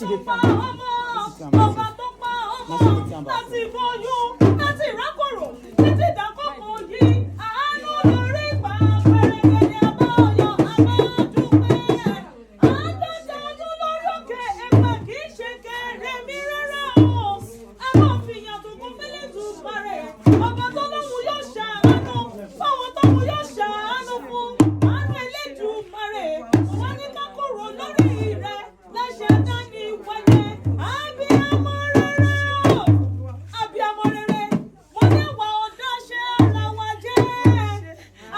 tó pa ọmọ, ọba tó pa ọmọ láti bóyún, láti ìrákòrò títí dákòkò yìí, àánú lórí ìgbà pẹrẹgẹdẹ abáyọ abádúpẹ́. Àádọ́ta ọdún lórí òkè ẹgbẹ́ kì í ṣe kéré mi rárá o. A máa fi ìyàn tó kún f'Elédùmarè. Ọba tó lóhun yóò ṣàánú fáwọn tóhun yóò ṣàánú fún. Àánú Elédùmarè wọ́n ní ká kúrò lórí rẹ̀ láṣẹ dání wáyé. Abiyamọ rere o, abiyamọ rere. Mo ní àwa ọ̀dáṣẹ́ ara wa jẹ́.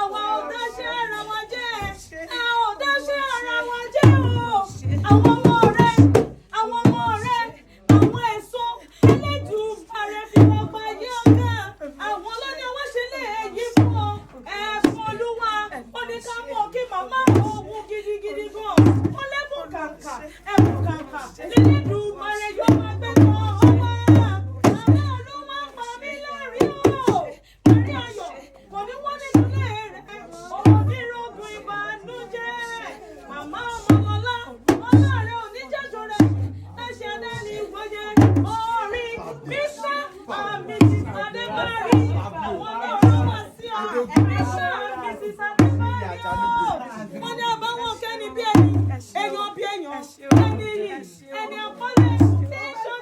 Àwa ọ̀dáṣẹ́ ara wa jẹ́. A ọ̀dáṣẹ́ ara wa jẹ́ o. Àwọn ọmọ rẹ̀, àwọn ọmọ rẹ̀, àwọn èso Elédùmarè fi wọ́n gba ayé ọ̀gá. Àwọn ló ní wọ́n ṣe lé èyí fún ọ. Ẹ̀fọn Olúwa, ó ní ká mọ̀ kí màmá òun gidigidi gan. Ó lẹ́bùn kàǹkà, ẹ̀bùn kàǹkà. Elédùmarè yóò máa gbé kan ọwọ́. Àmọ́ Olúwa pa mí lẹ́rìn o. Ẹ̀rín ayọ̀ kò ní wọ́n nínú ilé rẹ̀. Onírògùn ìbànújẹ́. Màmá Ọmọlọ́lá, ọlá rẹ̀ ò ní jẹ́jọ́ rẹ̀. Ẹ̀ṣẹ̀ dání wáyé. Orí Mr. and Mrs. Adébárí. Àwọn náà rán wá sí ọ. Mr. and Mrs. Adébárí o. Wọ́n ní àbáwọn kẹ́ni bí ẹni, èèyàn bí èèyàn, ẹni yìí, ẹni àpọ́nlé, tí ń ṣojú.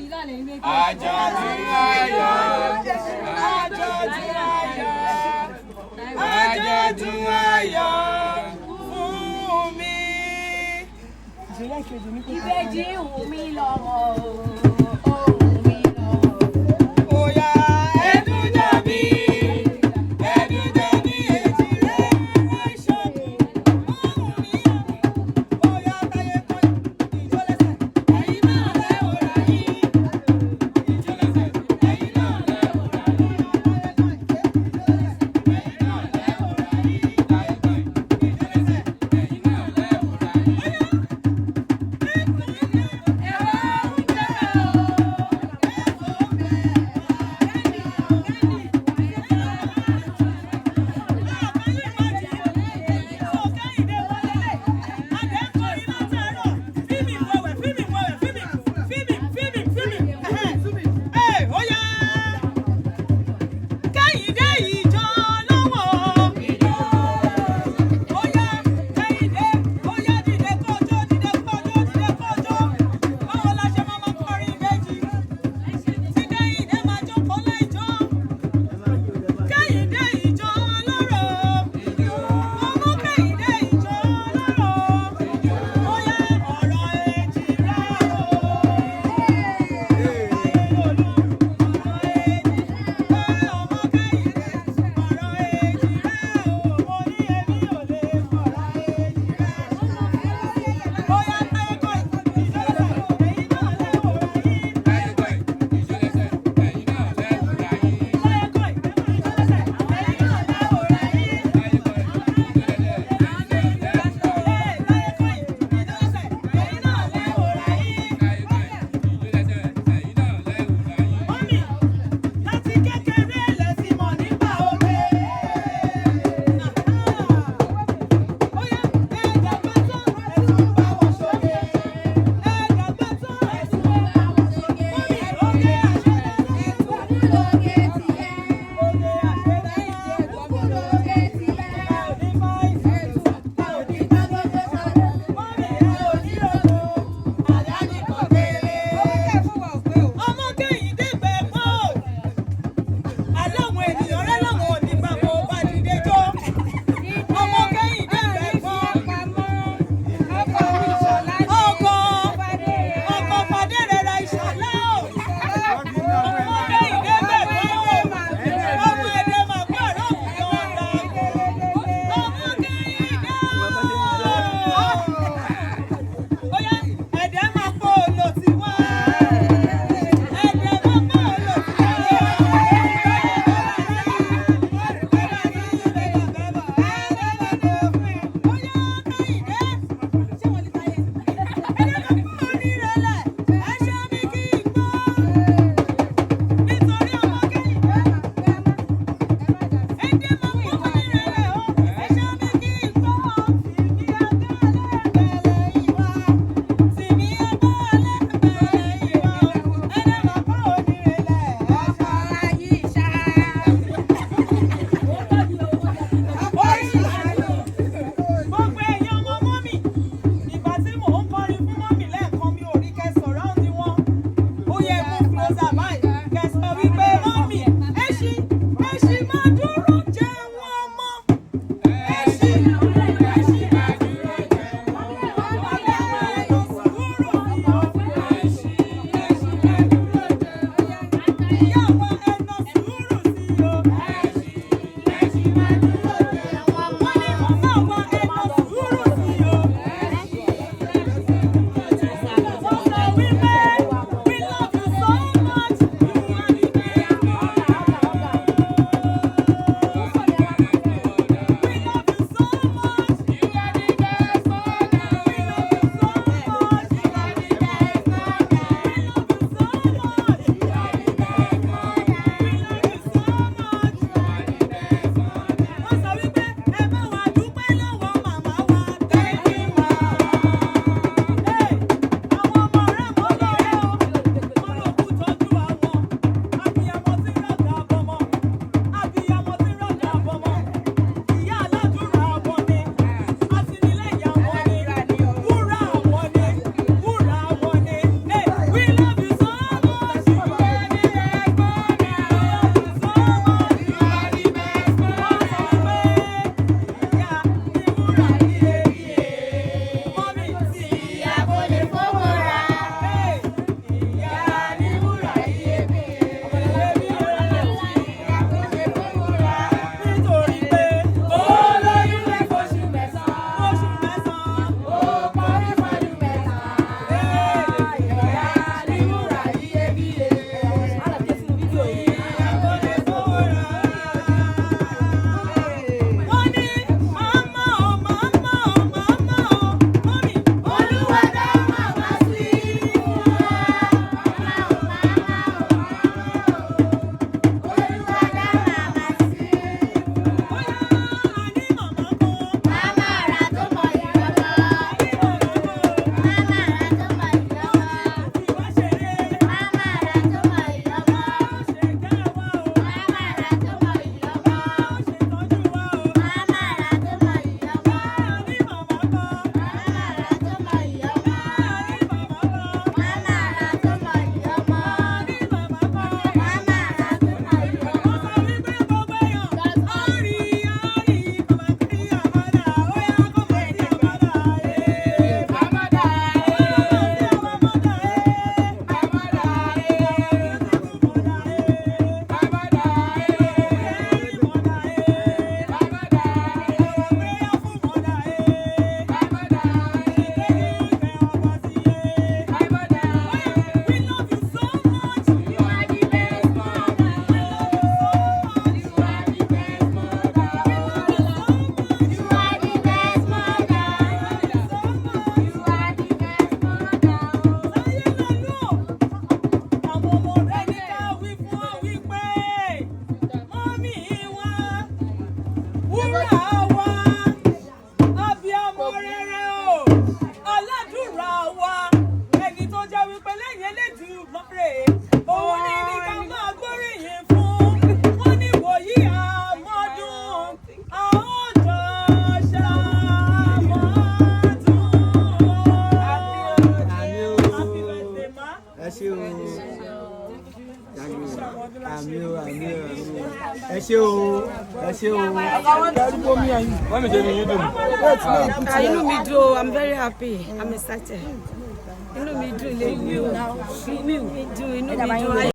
Àjọ̀dún ayọ̀, àjọ̀dún ayọ̀, àjọ̀dún ayọ̀ fún mi. Ìbejì wù mí lọ́mọ o, ó wù mí lọ́mọ o. Oya ẹdúnjọbí, ẹdúnjọbí èjì rẹ̀ aṣọ́gun, ohun mi ọ̀hún. Oya táyé kọ́ ìjó lẹ́sẹ̀, ẹ̀yin náà lẹ́ òrà yìí. Ìjó lẹ́sẹ̀, ẹ̀yin náà lẹ́ òrà yìí. Ẹ̀yin náà lẹ́ òrà yìí. Táyé kọ́ ìjó lẹ́sẹ̀, ẹ̀yin náà lẹ́ òrà yìí. Ẹ wá oúnjẹ o. Àmín o, àmín o, àmín o. Ẹ ṣé o, ẹ ṣé o. Wọ́n mi ṣe ni yín dùn. Ah, inú mi dùn o, I'm very happy, I'm excited. Inú mi dùn lẹ́yìn o, inú mi dùn, inú mi dùn.